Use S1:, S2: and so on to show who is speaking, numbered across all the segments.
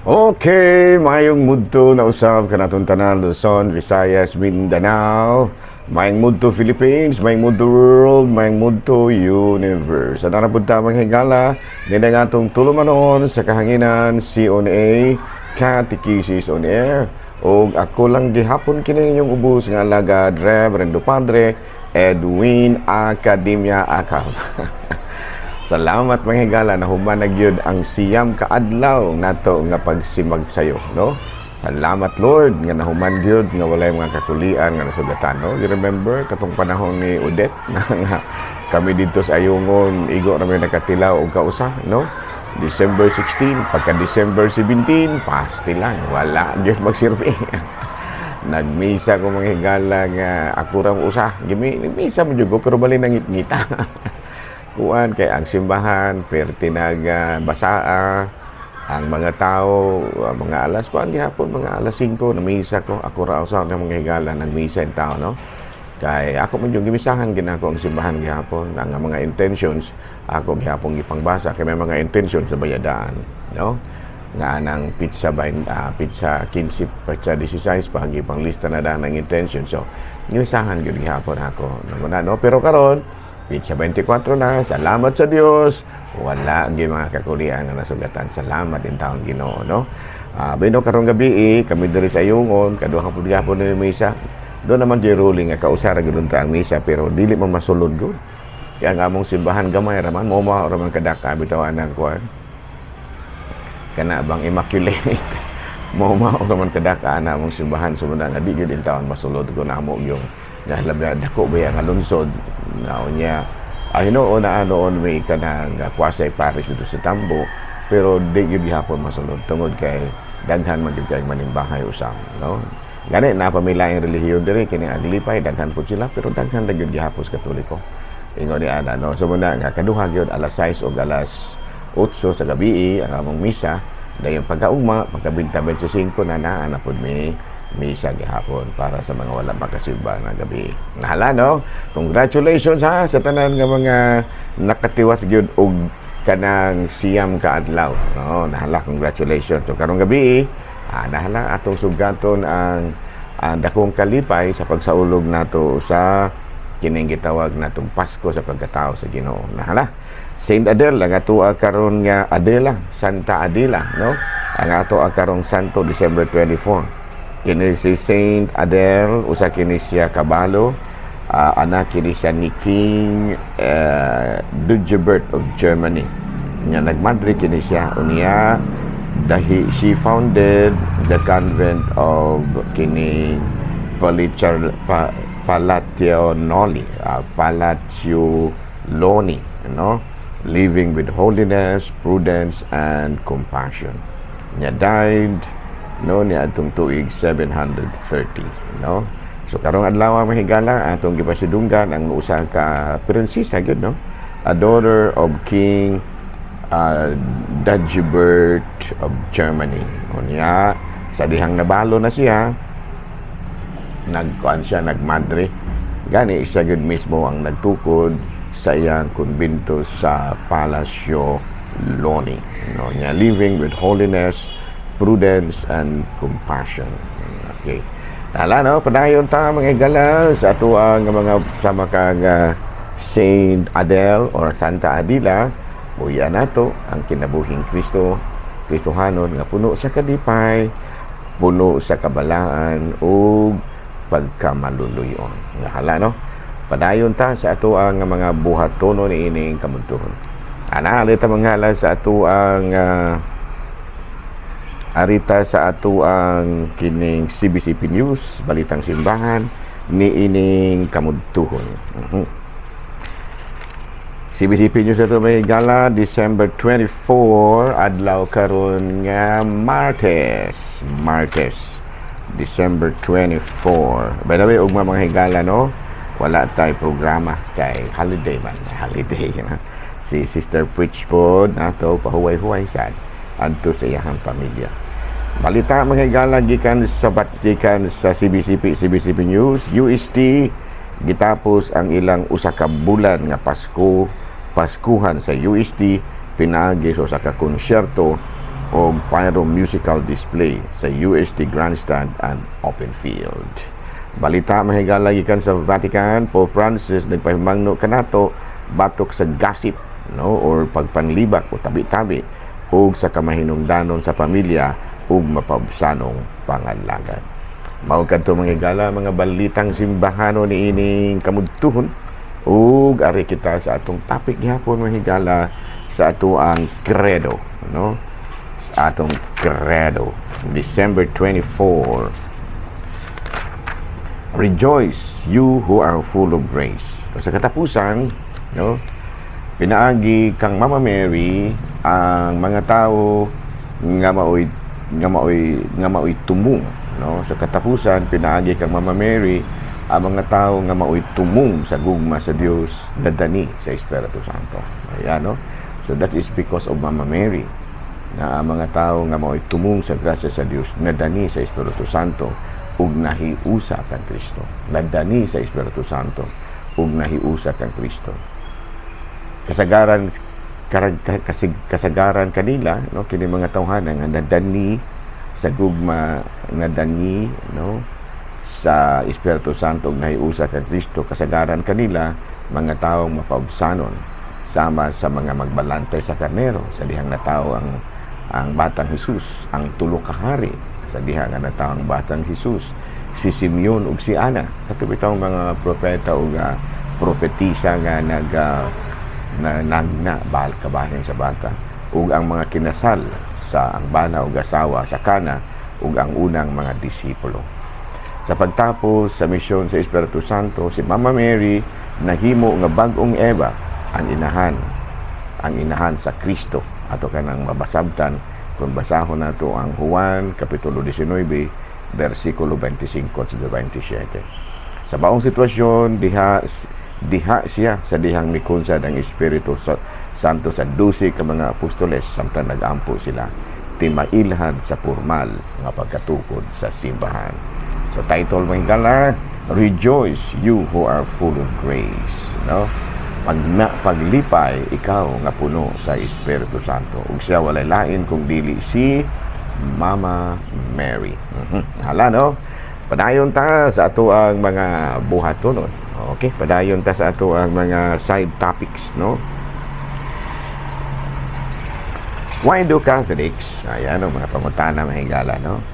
S1: Okay, mayong mudto na usab kanatong tanan, Luzon, Visayas, Mindanao, mayong mudto Philippines, mayong mudto world, mayong mudto universe. Sa pud ta, mga higala, nina nga atong tulumanon sa kahanginan, CONA, Catechesis on Air. Og ako lang gihapon kini inyong ubos nga alagad, Reverendo Padre Edwin Academia Acab. Salamat, mga higala, na human na gyud ang 9 ka adlaw nato nga pagsimagsayo, no? Salamat, Lord, nga nahuman gyud nga walay mga kakulian nga nasugatan, no? You remember katong panahon ni Odette na nga kami dito sa Ayungon igo ra may nakatilaw og kausa, no? December 16, pagka December 17, pastilan, wala gyud magsilbi. Nagmisa ko, mga higala, nga ako ra usa. Gimi, nagmisa mo jud ko pero bali nangitngita. Kuan kay ang simbahan perti nag basaa ang mga tao, mga alas kuan gihapon, mga alas 5 na misa ko, ako ra usa ng mga higala nagmisa in tao, no? Kay ako man yung gimisahan ginako ang simbahan gihapon, ang mga intentions ako gihapon gipangbasa kay may mga intentions sa bayadaan, no? Nga nang petsa ba, petsa 15, petsa 16 pa gipanglista na daan ang intention, so gimisahan gyud gihapon ako no na, no? Pero karon petsa 24 na, salamat sa Dios, wala gyud mga kakulian nga nasugatan. Salamat in taon Ginoo, no? Bino karong gabi eh, kami diri sa Ayungon, kaduha pud gihapon na misa. Doon naman di ruling nga kausa ra gyud ang misa pero dili man masulod gud. Kaya ang among simbahan gamay ra man, mo mao ra man kadaka bitaw anang kuan. Kana bang immaculate. Mo mao ra man kadaka ana among simbahan, sumuna nga di gyud in taon masulod ko namo yung nga labi dako ba nga lungsod na unya ay noon na noon may kanang quasi parish dito sa Tambo, pero di gyud gihapon masulod tungod kay daghan man gyud kay manimbahay usab, no? Gani na pamilaing relihiyon diri, kini Aglipay, daghan pud sila pero daghan ra gyud gihapon sa Katoliko, ingon ni ana, no? So muna nga kaduha gyud, alas 6 o alas 8 sa gabi ang among misa, dayon pagkaugma, pagka 20:25 na, naa na pud mi misa gihapon para sa mga wala makasimba na gabi. Nahala, no? Congratulations ha sa tanan nga mga nakatiwas gyud og kanang 9 ka adlaw. No, nahala, congratulations. So karong gabi, nahala atong sugaton ang dakong kalipay sa pagsaulog nato sa kining gitawag natong Pasko sa pagkatao sa Ginoo. Nahala. Saint Adela ang ato karon nga Adela, Santa Adela, no? Ang ato karong santo December 24. Kini si Saint Adele, usa kini siya kabalo, anak kini siya ni King Dagobert of Germany. Nya nagmadre kini siya unya dahi she founded the convent of kini Palichar, Palationoli, Palatioloni, no? Living with holiness, prudence, and compassion. Nya died no ni atong tuig 730, no? So karong adlaw, mga higala, atong gipasidunggan ang usa ka prinsesa gyud, no, a daughter of King Dagobert of Germany. Unya sa dihang nabalo na siya, nagkuan siya, nagmadre, gani siya gyud mismo ang nagtukod sa iyang kumbento sa Palacio Loni, no? Nya living with holiness, prudence and compassion. Okay. Tala, no, padayon ta, mga higala, sa ato ang mga sama kag Saint Adele or Santa Adila, buya nato ang kinabuhing Kristo, Kristohanon nga puno sa kalipay, puno sa kabalaan ug pagkamaluluyon. Nga hala, no. Padayon ta sa ato ang mga buhatono ni ining kamudtuhon. Ana alita manghala sa ato ang arita sa ato ang kining CBCP News, Balitang Simbahan ni ining kamudtuhon. CBCP News ato, may gala, December 24, adlaw karon nga Martes, Martes December 24. By the way, ugma, mga higala, no, wala tay programa kay holiday man, holiday na. Si Sister Preach pod nato pahuway-huway sad adto sa iyahang pamilya. Balita, mga higala, gikan sa CBCP, CBCP News, UST gitapos ang ilang usa ka bulan nga Pasko, Paskuhan sa UST pinaagi sa usa ka konsyerto O pyro musical display sa UST Grandstand and Open Field. Balita, mahigala, gikan sa Vatican, Pope Francis nagpahimangno kanato batok sa gossip, no, or pagpanlibak o tabi-tabi ug sa kamahinungdanon sa pamilya ug mapaubsanong pangalagad. Mao kadto, mga higala, mga balitang simbahano ni ining kamudtuhon ug ari kita sa atong topic gihapon, mga higala, sa ato ang credo, no, sa atong credo, December 24. Rejoice, you who are full of grace. So, sa katapusan, no, pinaagi kang Mama Mary ang mga tao nga maoy tumong, no. Sa katapusan, pinaagi kang Mama Mary ang mga tao nga maoy tumong sa gugma sa Dios nadani sa Espiritu Santo. Ayan, no. So that is because of Mama Mary na ang mga tao nga maoy tumong sa grasya sa Dios nadani sa Espiritu Santo ug nahiusa kang Kristo. Nadani sa Espiritu Santo ug nahiusa kang Kristo. Kasagaran karag kasig kasagaran kanila, no, kini mga tawhana nga nadani sa gugma, nadani, no, sa Espiritu Santo ug nahiusa kang Kristo, kasagaran kanila mga taong mapaubsanon sama sa mga magbalantay sa karnero sa dihang natawo ang batang Jesus, ang tulo ka hari sa diha nga natawo ang batang Jesus, si Simeon ug si Ana, kato bitawng mga propeta ug propetisa nga nag na nagna bahal kabahin sa bata, ug ang mga kinasal sa ang bana ug asawa sa Kana ug ang unang mga disipulo. Sa pagtapos sa misyon sa Espiritu Santo, si Mama Mary nahimo nga bag-ong Eva, ang inahan sa Kristo. Ato kanang mabasabtan kung basahon nato ang Juan kapitulo 19 bersikulo 25 at 27. Sa maong sitwasyon, diha diha siya sa dihang mikunsad ang Espiritu Santo sa 12 ka mga apostoles samtang nagampo sila, timailhan sa formal nga pagkatukod sa simbahan. So title, mga higala, "Rejoice, you who are full of grace," no? Pag na, paglipay ikaw nga puno sa Espiritu Santo. Ug siya walay lain kung dili si Mama Mary. Hala, no? Padayon ta sa ato ang mga buhatonon. Okay, padayon ta sa ato ang mga side topics, no? Why do Catholics, ayan ang mga pangutana, mahigala, no?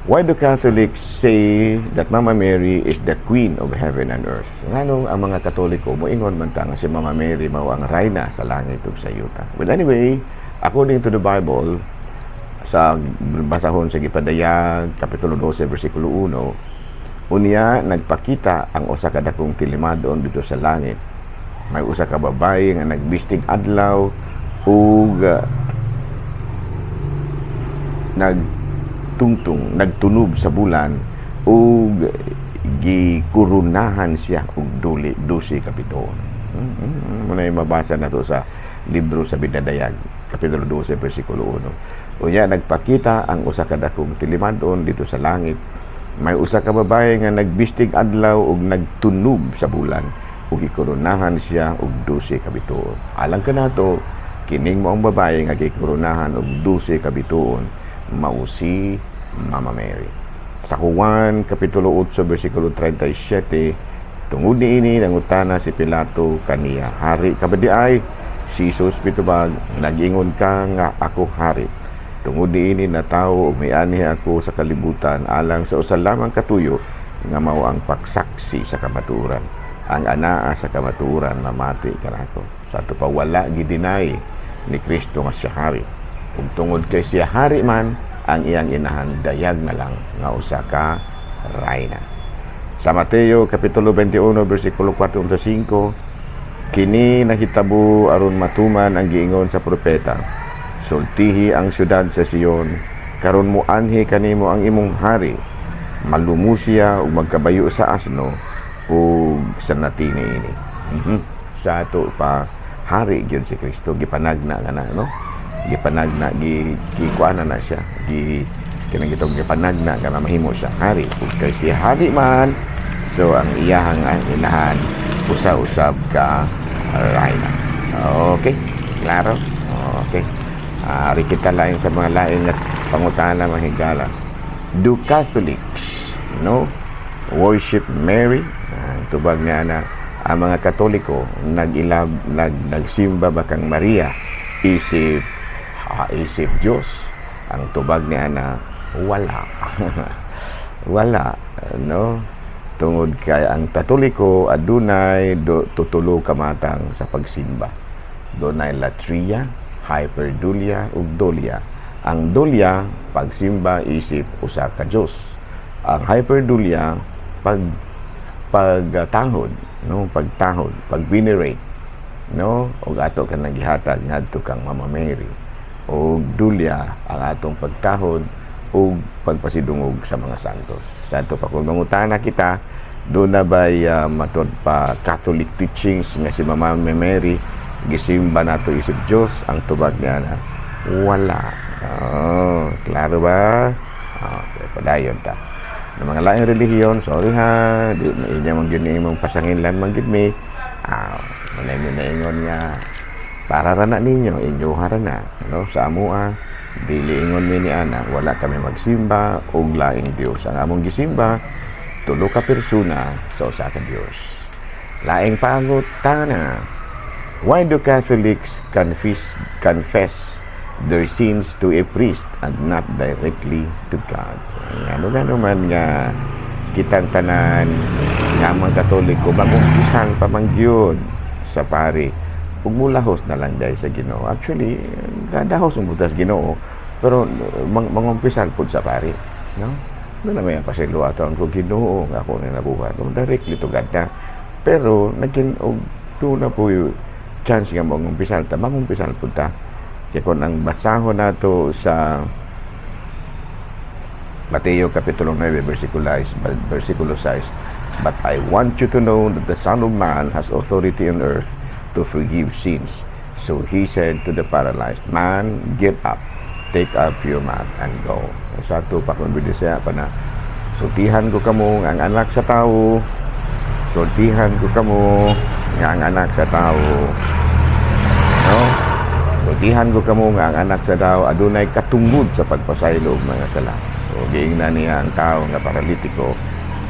S1: Why do Catholics say that Mama Mary is the Queen of heaven and earth? Nganong ang mga Katoliko moingon man ta nga si Mama Mary mao ang rayna sa langit ug sa yuta? Well, anyway, according to the Bible, sa basahon sa Gipadayag, Kapitulo 12, versikulo 1, unya nagpakita ang usa ka dakong tilimadon didto sa langit. May usa ka babaye nga nagbistig adlaw ug nagtungtong, nagtunob sa bulan ug gikurunahan siya og duli 12 ka bituon. Muna yung mabasa nato sa libro sa Bidadayag, Kapitulo 12, versikulo 1. Unya nagpakita ang usa ka dakong tilimadon didto sa langit. May usa ka babaye nga nagbistig adlaw ug nagtunob sa bulan ug gikoronahan siya og 12 ka bituon. Alang kanato, kining maong babaye nga gikoronahan og 12 ka bituon mao si Mama Mary. Sa Juan Kapitulo 8 versikulo 37, tungod niini nangutana si Pilato kaniya, "Hari ka ba diay?" Si Jesus mitubag, "Nagingon ka nga ako hari. Tungod niini natawo ug mianhi ako sa kalibutan alang sa usa lamang katuyo nga mao ang pagsaksi sa kamatuoran. Ang anaa sa kamatuoran mamati kanako." Sa ato pa, wala gideny ni Kristo nga siya hari. Ug tungod kay siya hari man, ang iyang inahan dayag na lang nga usa ka rayna. Sa Mateo Kapitulo 21 versikulo 4 to 5, kini nahitabo aron matuman ang giingon sa propeta: "Sultihi ang syudad sa Sion, karon muanhi kanimo ang imong hari, malumo siya ug magkabayo sa asno ug sa natini ini." Sa ato pa, hari gyud si Kristo, gipanagna nga na, no? Gipanagna, gi gikuana na siya, gi kanang gitong gipanagna nga mahimo siya hari. Ug kay siya hari man, so ang iyahang ang inahan usa-usab ka rayna. Okay, klaro? Okay. Ari kita lain sa mga lain nga pangutana, mga higala. Do Catholics, no, worship Mary? Tubag niya na ang mga Katoliko nag-ilab nagsimba ba kang Maria isip Diyos? Ang tubag niya na wala. Wala, no? Tungod kay ang Katoliko adunay tutulo ka matang sa pagsimba. Dunay latria, hyperdulia ug dulia. Ang dulia, pagsimba isip usa ka Dios. Ang hyperdulia, pagtahod, no, pagtahod, pag-venerate, no, ug ato ka nang gihatag ngadto kang Mama Mary. Ug dulia ang atong pagtahod ug pagpasidungog sa mga santos. Sa ato pa kung mangutana kita, duna bay matud pa Catholic teachings nga si Mama Mary gisimba nato isip Dios? Ang tubag niya na wala. Oh, klaro ba? Okay, padayon ta. Ng mga laing relihiyon, sorry ha, di inya man gyud ni imong pasanginlan man gyud mi. Manay mi naingon nga para ra na ninyo, inyoha ra na, no? Sa amoa, dili ingon mi ni ana, wala kami magsimba og laing Dios. Ang among gisimba, tulo ka persona sa usa ka Dios. Laing pangutana. Why do Catholics confess their sins to a priest and not directly to God? Ano nga naman nga kitang tanan nga mga Katoliko magumpisal pa man gyud sa pari ug mulahos na lang dahil sa Ginoo? Actually, kadahos mo sa Ginoo, pero mangumpisal pud sa pari, no? Doon na may pasaylo ato ang Ginoo nga ako na nabuhat. No, directly to God na. Pero nagkin og na po yung chance nga mangumpisal ta, mangumpisal pud ta. Kaya kung ang basahon nato sa Mateo Kapitulo 9, versikulo 6, "But I want you to know that the Son of Man has authority on earth to forgive sins." So he said to the paralyzed man, "Get up, take up your mat and go." Sa ato pa kung siya pa na, sultihan ko kamo nga ang anak sa tao, sultihan ko kamo nga ang anak sa tao, no? Sultihan ko kamo nga ang anak sa tao adunay katungod sa pagpasaylo og mga sala. O giingnan niya ang tao nga paralitiko,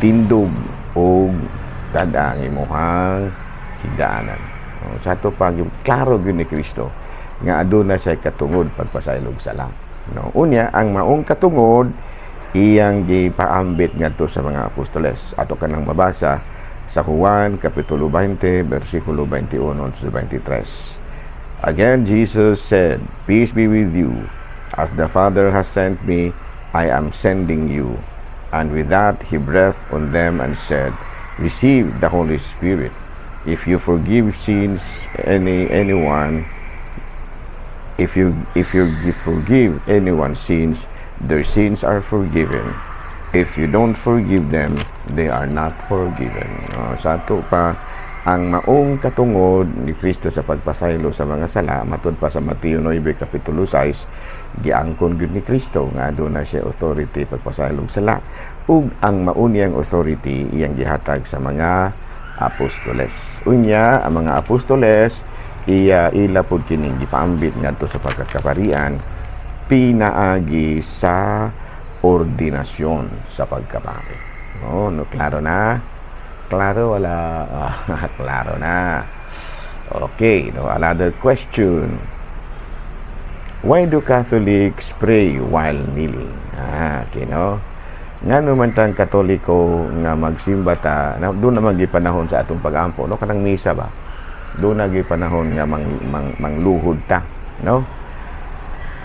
S1: "Tindog og tad-a ang imuhang higdaanan." O, sa ato pa, klaro gyud ni Kristo nga aduna siya katungod pagpasaylo og sala. No, unya ang maong katungod iyang gipaambit ngadto sa mga apostoles. Ato kanang mabasa sa Juan Kapitulo 20 bersikulo 21 to 23. Again Jesus said, "Peace be with you. As the Father has sent me, I am sending you." And with that he breathed on them and said, "Receive the Holy Spirit. If you forgive sins anyone, if you forgive anyone's sins, their sins are forgiven. If you don't forgive them, they are not forgiven." Sa ato pa, ang maong katungod ni Kristo sa pagpasaylo sa mga sala matud pa sa Mateo 9 kapitulo 6, giangkon gyud ni Kristo nga aduna siya authority pagpasaylo og sala ug ang mao niyang authority iyang gihatag sa mga apostoles. Unya ang mga apostoles iya ila pud kining gipaambit ngadto sa pagkakaparian pinaagi sa ordinasyon sa pagkapari. No, klaro na? Klaro wala? Klaro na. Okay, no, another question. Why do Catholics pray while kneeling? Okay, no? Ngano man tang Katoliko nga magsimba ta, na, duna man gipanahon sa atong pag-ampo, no, kanang misa ba? Duna gipanahon nga mangluhod ta, no?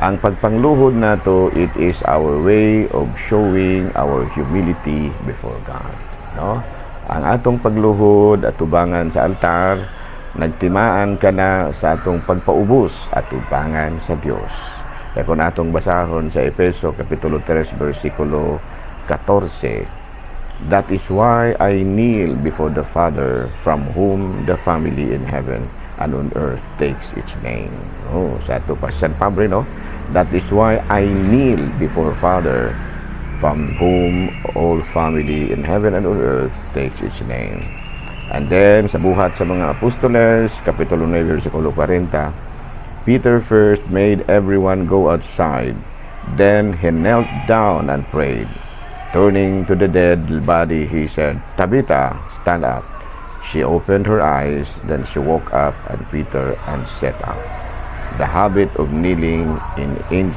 S1: Ang pagpangluhod nato, it is our way of showing our humility before God, no? Ang atong pagluhod atubangan sa altar, nagtimaan ka na sa atong pagpaubos atubangan sa Dios. Kaya kung atong basahon sa Epeso Kapitulo 3 versikulo 14, "That is why I kneel before the Father, from whom the family in heaven and on earth takes its name." Oh, sa ato pa San Pablo, no? "That is why I kneel before Father, from whom all family in heaven and on earth takes its name." And then, sa Buhat sa mga Apostoles, Kapitulo 9, versikulo 40, Peter first made everyone go outside. Then he knelt down and prayed. Turning to the dead body, he said, "Tabitha, stand up." She opened her eyes, then she woke up and Peter and sat up. The habit of kneeling in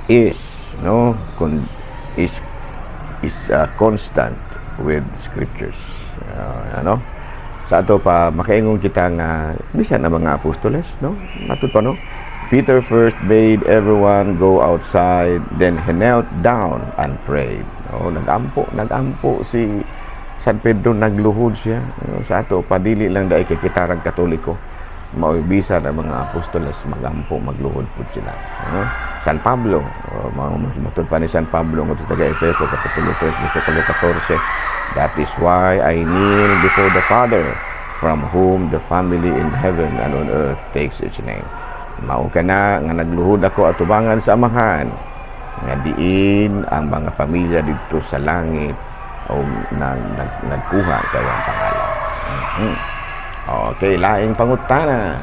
S1: is no con, is constant with scriptures. Ano? Sa ato pa makaingon kita nga bisan ang mga apostoles, no? Matud pa, no? Peter first made everyone go outside, then he knelt down and prayed. Oh, nagampo si San Pedro, nagluhod siya. No, sa ato padili lang dai kay kitarang Katoliko. Mao'y bisan ang mga apostoles magampo, magluhod pud sila. No? San Pablo, oh, mga matud pa ni San Pablo ngadto sa taga Efeso, kapitulo 3 bersikulo 14. "That is why I kneel before the Father, from whom the family in heaven and on earth takes its name." Mao kana nga nagluhod ako atubangan sa Amahan nga diin ang mga pamilya didto sa langit o nagkuha sa iyang pangalan. Okay, laing pangutana.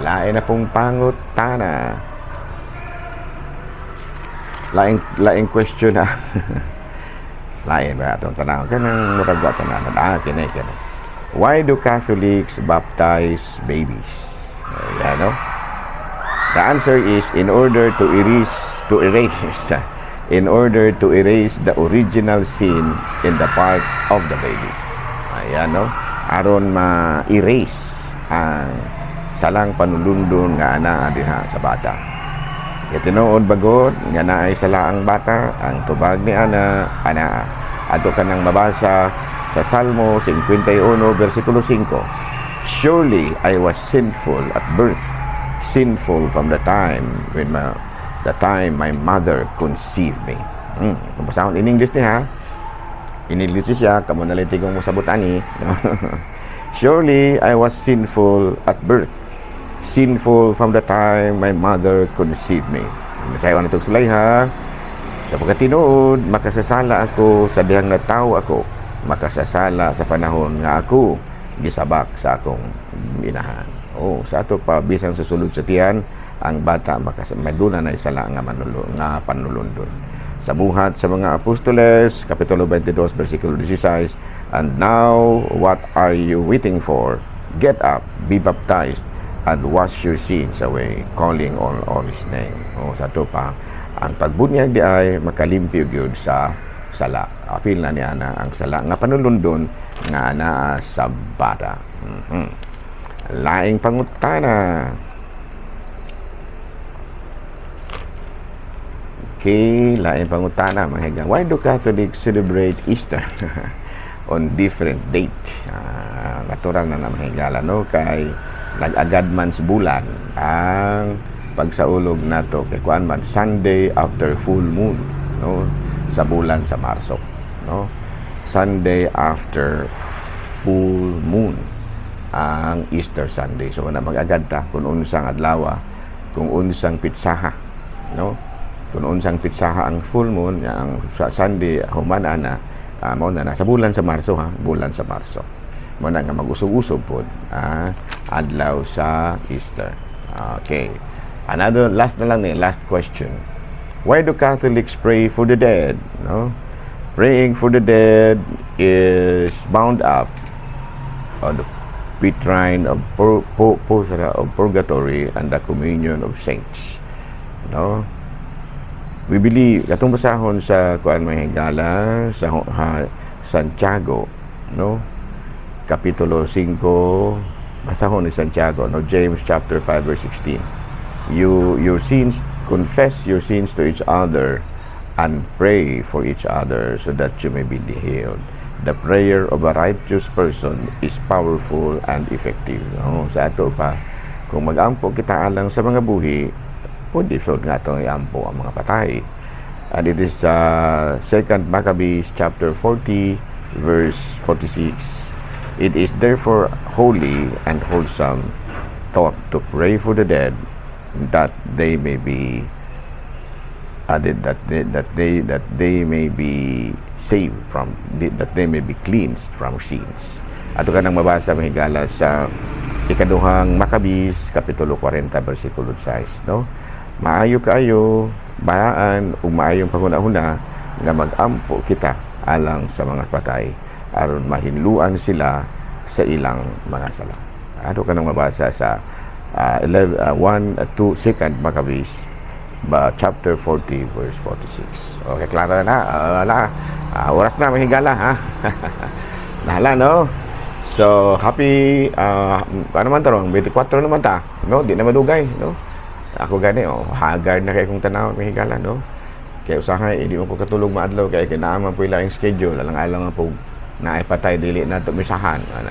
S1: Lain na pong pangutana. Laing question na. Lain ba atong tanaw? Kanang murag ba tanan? Ah, kini kini. Why do Catholics baptize babies? Ayan, no? The answer is in order to erase the original sin in the part of the baby. Ayan, no? Aron ma-erase ang salang panulundon nga anaa diha sa bata. Kay tinuod bagod nga naay sala ang bata, ang tubag ni ana, anaa. Ato kanang mabasa sa Salmo 51 bersikulo 5. "Surely I was sinful at birth, sinful from the time my mother conceived me." Kung basahon in English ni ha, in English siya, kamo na lang tigong mosabot ani. "Surely I was sinful at birth, sinful from the time my mother conceived me." Sayo na itong sulay ha. Sa pagkatinuod, makasasala ako sa dihang natawo ako, makasasala sa panahon nga ako gisabak sa akong inahan. Oh, sa ato pa bisan sa sulod sa tiyan, ang bata may duna na sala nga manulo nga panulundon. Sa Buhat sa mga Apostoles, Kapitulo 22, versikulo 16, "And now, what are you waiting for? Get up, be baptized, and wash your sins away, calling on His name." Oh, sa ato pa, ang pagbunyag di ay makalimpyo gyud sa sala. Apil na niya na ang sala nga panulundon nga naa sa bata. Laing pangutana. Okay, laing pangutana, mga higang. Why do Catholics celebrate Easter on different date? Natural na na, mga higala, no? Kay nag-agad man sa bulan ang pagsaulog nato kay kuan man, Sunday after full moon, no, sa bulan sa Marso, no? Sunday after full moon ang Easter Sunday. So na mag-agad ta kung unsang adlaw, kung unsang pitsaha, no? Kung unsang pitsaha ang full moon, ang sa Sunday human ana, mao na na sa bulan sa Marso ha, bulan sa Marso. Mao na nga mag-usog-usog pod adlaw sa Easter. Okay. Another last na lang ni, last question. Why do Catholics pray for the dead? No? Praying for the dead is bound up on the petrine of purgatory and the communion of saints. No? We believe, katong basahon sa kuan, mga higala, sa ha, Santiago, no? Kapitulo 5, basahon ni Santiago, no? James chapter 5 verse 16. You your sins Confess your sins to each other and pray for each other so that you may be healed. The prayer of a righteous person is powerful and effective. No? Sa ato pa, kung mag-ampo kita alang sa mga buhi, pwede sad nga atong iampo ang mga patay. And it is Second Maccabees chapter 40 verse 46. "It is therefore holy and wholesome thought to pray for the dead that they may be added that they may be saved from that they may be cleansed from sins." Ato ka nang mabasa, mahigala, sa Ikaduhang Maccabees, Kapitulo 40, versikulo 6, no? Maayo kaayo, balaan ug maayong panghuna-huna nga mag-ampo kita alang sa mga patay aron mahinluan sila sa ilang mga sala. Ato ka nang mabasa sa 11, 1, 2, 2 Maccabees ba, chapter 40 verse 46. Okay, klaro na. Wala. Oras na, mga higala, ha? Nahala, no? So, happy, ano man tarong, 24 naman ta, no? Di na madugay, no? Ako gani, oh, haggard na kay kong tanaw, mga higala, no? Kaya usahay, hindi mo ko katulog maadlaw, kaya kinaaman po ilang schedule, alang-alang nga po, naay patay, dili na ito misahan. Ano,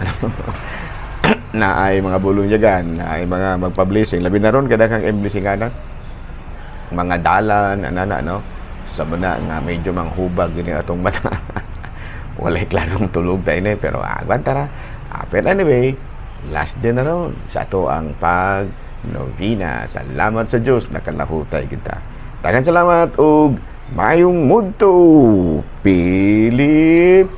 S1: naay mga bulunyagan, naay mga magpa-blessing. Labi na ron, kada kang blessinganan mga dalan, anana, no? Sa na nga medyo manghubag gini atong mata. Walay klarong tulog tayo ni, pero agwanta ra. Pero anyway, last day na ron sa ato ang pag novena. Salamat sa Diyos, nakalahutay kita. Daghang salamat ug mayong mudto, Pilipinas.